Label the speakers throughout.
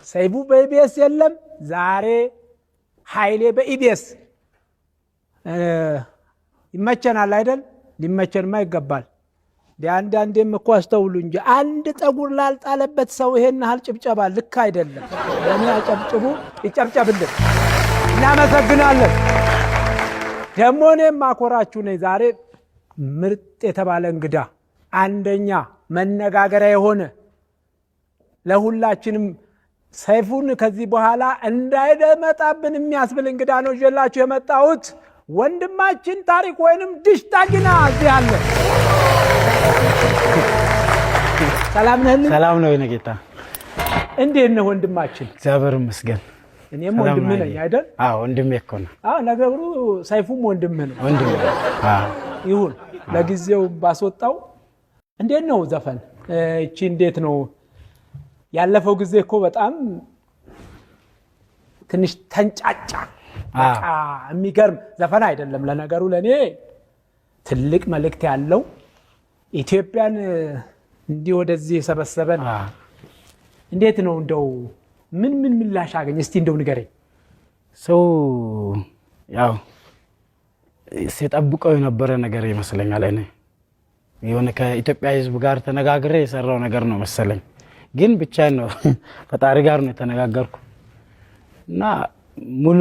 Speaker 1: ሰይፉ በኢቢኤስ የለም። ዛሬ ኃይሌ በኢቢኤስ ይመቸናል አይደል? ሊመቸንማ ይገባል። አንዳንዴም እኮ አስተውሉ እንጂ አንድ ጠጉር ላልጣለበት ሰው ይሄን ያህል ጭብጨባ ልክ አይደለም። ለእኔ አጨብጭቡ፣ ይጨብጨብልን። እናመሰግናለን። ደግሞ እኔም አኮራችሁ ነኝ። ዛሬ ምርጥ የተባለ እንግዳ፣ አንደኛ መነጋገሪያ የሆነ፣ ለሁላችንም ሰይፉን ከዚህ በኋላ እንዳይደመጣብን የሚያስብል እንግዳ ነው ይዤላችሁ የመጣሁት። ወንድማችን ታሪክ ወይንም ዲሽታ ጊና እዚህ አለ። ሰላም ነህልኝ?
Speaker 2: ሰላም ነው የኔ ጌታ።
Speaker 1: እንዴት ነህ ወንድማችን?
Speaker 2: እግዚአብሔር ይመስገን።
Speaker 1: እኔም ወንድምህ ነኝ አይደል?
Speaker 2: አዎ፣ ወንድሜ እኮ ነው።
Speaker 1: አዎ፣ ነገሩ ሰይፉም ወንድምህ ነው።
Speaker 2: ወንድሜ። አዎ።
Speaker 1: ይሁን፣ ለጊዜው ባስወጣው። እንዴት ነው ዘፈን እቺ እንዴት ነው? ያለፈው ጊዜ እኮ በጣም ትንሽ ተንጫጫ። በቃ የሚገርም ዘፈን አይደለም። ለነገሩ ለእኔ ትልቅ መልእክት ያለው፣ ኢትዮጵያን እንዲህ ወደዚህ የሰበሰበን። እንዴት ነው፣ እንደው ምን ምን ምላሽ አገኘ? እስቲ እንደው ንገረኝ።
Speaker 2: ሰው ያው ሲጠብቀው የነበረ ነገር ይመስለኛል። እኔ የሆነ ከኢትዮጵያ ሕዝብ ጋር ተነጋግሬ የሰራው ነገር ነው መሰለኝ። ግን ብቻዬን ነው፣ ፈጣሪ ጋር ነው የተነጋገርኩ እና ሙሉ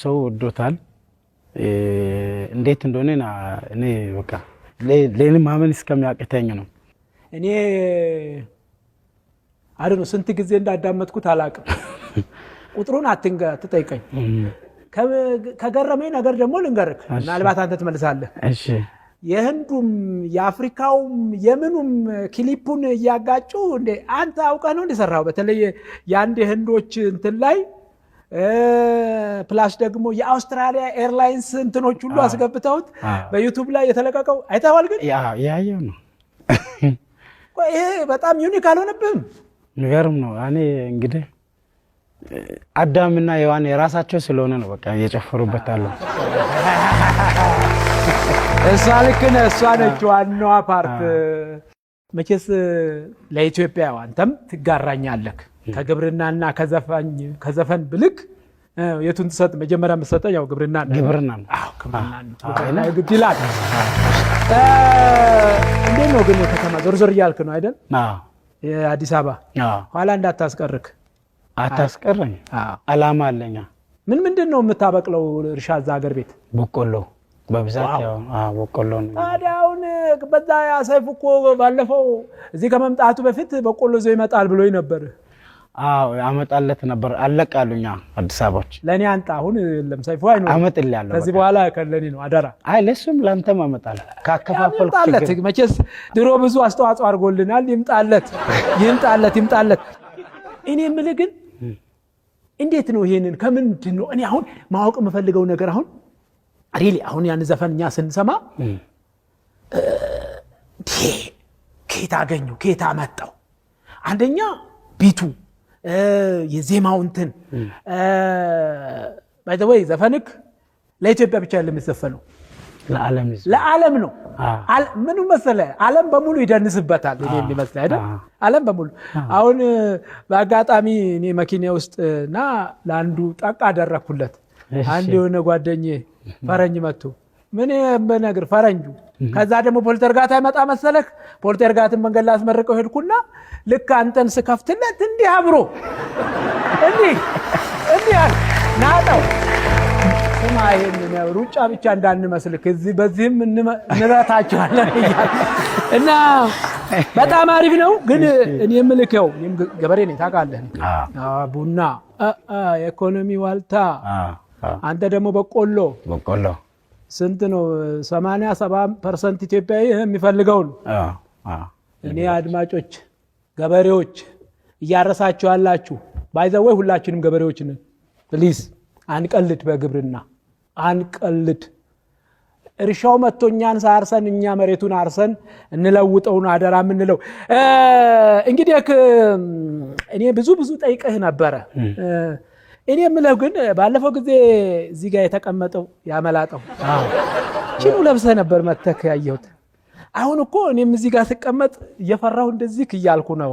Speaker 2: ሰው ወዶታል። እንዴት እንደሆነ እኔ በቃ ለእኔ ማመን እስከሚያቅተኝ ነው።
Speaker 1: እኔ አይ ነው ስንት ጊዜ እንዳዳመጥኩት አላውቅም። ቁጥሩን አትጠይቀኝ። ከገረመኝ ነገር ደግሞ ልንገርክ፣ ምናልባት አንተ ትመልሳለህ።
Speaker 2: እሺ።
Speaker 1: የህንዱም የአፍሪካውም የምኑም ክሊፑን እያጋጩ እንዴ፣ አንተ አውቀህ ነው እንደሰራው? በተለይ የአንድ የህንዶች እንትን ላይ plus ደግሞ የአውስትራሊያ Airlines እንትኖች ሁሉ አስገብተውት በ YouTube ላይ የተለቀቀው አይተኸዋል? ግን
Speaker 2: ያየው ነው።
Speaker 1: ይሄ በጣም unique አልሆነብህም?
Speaker 2: የሚገርም ነው። እኔ እንግዲህ አዳምና ሔዋን የራሳቸው ስለሆነ ነው በቃ እየጨፈሩበት አለው።
Speaker 1: እሷ ልክ ነህ። እሷ ነች ዋናዋ part። መቼስ ለኢትዮጵያ አንተም ትጋራኛለህ። ከግብርናና ከዘፈን ብልክ የቱን ትሰጥ? መጀመሪያ የምትሰጠኝ ያው ግብርና ነው።
Speaker 2: ግብርና ነው።
Speaker 1: አዎ፣ ግብርና ነው። ግብርና ግድ ይላል። እንዴት ነው ግን ከተማ ዞር ዞር እያልክ ነው አይደል?
Speaker 2: አዎ።
Speaker 1: የአዲስ አበባ
Speaker 2: አዎ።
Speaker 1: ኋላ እንዳታስቀርክ።
Speaker 2: አታስቀረኝ። አላማ አለኛ።
Speaker 1: ምን ምንድን ነው የምታበቅለው እርሻ እዛ ሀገር ቤት?
Speaker 2: በቆሎ በብዛት ያው በቆሎ ነው።
Speaker 1: ታዲያ አሁን በዛ ያ ሰይፉ እኮ ባለፈው እዚህ ከመምጣቱ በፊት በቆሎ ይዞ ይመጣል ብሎኝ ነበር።
Speaker 2: አዎ፣ አመጣለት ነበር። አለቃሉኛ አዲስ አበባዎች።
Speaker 1: ለእኔ አንጣ። አሁን የለም፣ ሰይፉ አይኖርም።
Speaker 2: አመጥልሃለሁ።
Speaker 1: ከዚህ በኋላ ከለኔ ነው አደራ።
Speaker 2: አይ፣ ለሱም ለአንተም አመጣለሁ። ካከፋፈልኩ
Speaker 1: ይምጣለት።
Speaker 2: ችግር
Speaker 1: መቼስ ድሮ ብዙ አስተዋጽኦ አድርጎልናል። ይምጣለት፣ ይምጣለት፣ ይምጣለት። እኔ የምልህ ግን እንዴት ነው ይሄንን ከምንድን ነው፣ እኔ አሁን ማወቅ የምፈልገው ነገር፣ አሁን really አሁን ያን ዘፈን እኛ ስንሰማ ከየት አገኘው፣ ከየት አመጣው? አንደኛ beat ኡ፣ የዜማው እንትን፣ by the way ዘፈንክ ለኢትዮጵያ ብቻ አይደለም የሚዘፈነው።
Speaker 2: ለዓለም ሕዝብ።
Speaker 1: ለዓለም ነው። ምኑ መሰለህ፣ ዓለም በሙሉ ይደንስበታል። እኔ የሚመስለኝ አይደል? ዓለም በሙሉ። አሁን በአጋጣሚ እኔ መኪና ውስጥ እና ለአንዱ ጠቅ አደረግኩለት። አንድ የሆነ ጓደኛዬ ፈረንጅ መጥቶ ምን በነግር ፈረንጁ፣ ከዛ ደግሞ ፖልተርጋት አይመጣ መሰለህ። ፖልተርጋትን መንገድ ላስመርቀው ሄድኩና ልክ አንተን ስከፍትለት እንዲህ አብሮ እንዲህ እንዲህ አለ፣ ናጠው። ስማ፣ ይሄንን ያው ሩጫ ብቻ እንዳንመስልክ እዚህ በዚህም እንረታቸዋለን እያለ እና በጣም አሪፍ ነው። ግን እኔ የምልከው እኔም ገበሬ ነኝ ታውቃለህ። ቡና የኢኮኖሚ ዋልታ፣ አንተ ደግሞ በቆሎ።
Speaker 2: በቆሎ።
Speaker 1: ስንት ነው? 87% ኢትዮጵያዊ የሚፈልገው ነው። እኔ አድማጮች፣ ገበሬዎች እያረሳችሁ ያላችሁ፣ by the way ሁላችንም ገበሬዎች ነን። Please አንቀልድ፣ በግብርና አንቀልድ። እርሻው መጥቶ እኛን ሳያርሰን እኛ መሬቱን አርሰን እንለውጠው ነው አደራ የምንለው። እንግዲህ እኔ ብዙ ብዙ ጠይቀህ ነበረ። እኔ የምለው ግን ባለፈው ጊዜ እዚህ ጋር የተቀመጠው ያመላጠው ቺኑ ለብሰህ ነበር መተክ ያየሁት። አሁን እኮ እኔም እዚህ ጋር ስቀመጥ እየፈራሁ እንደዚህ እያልኩ ነው።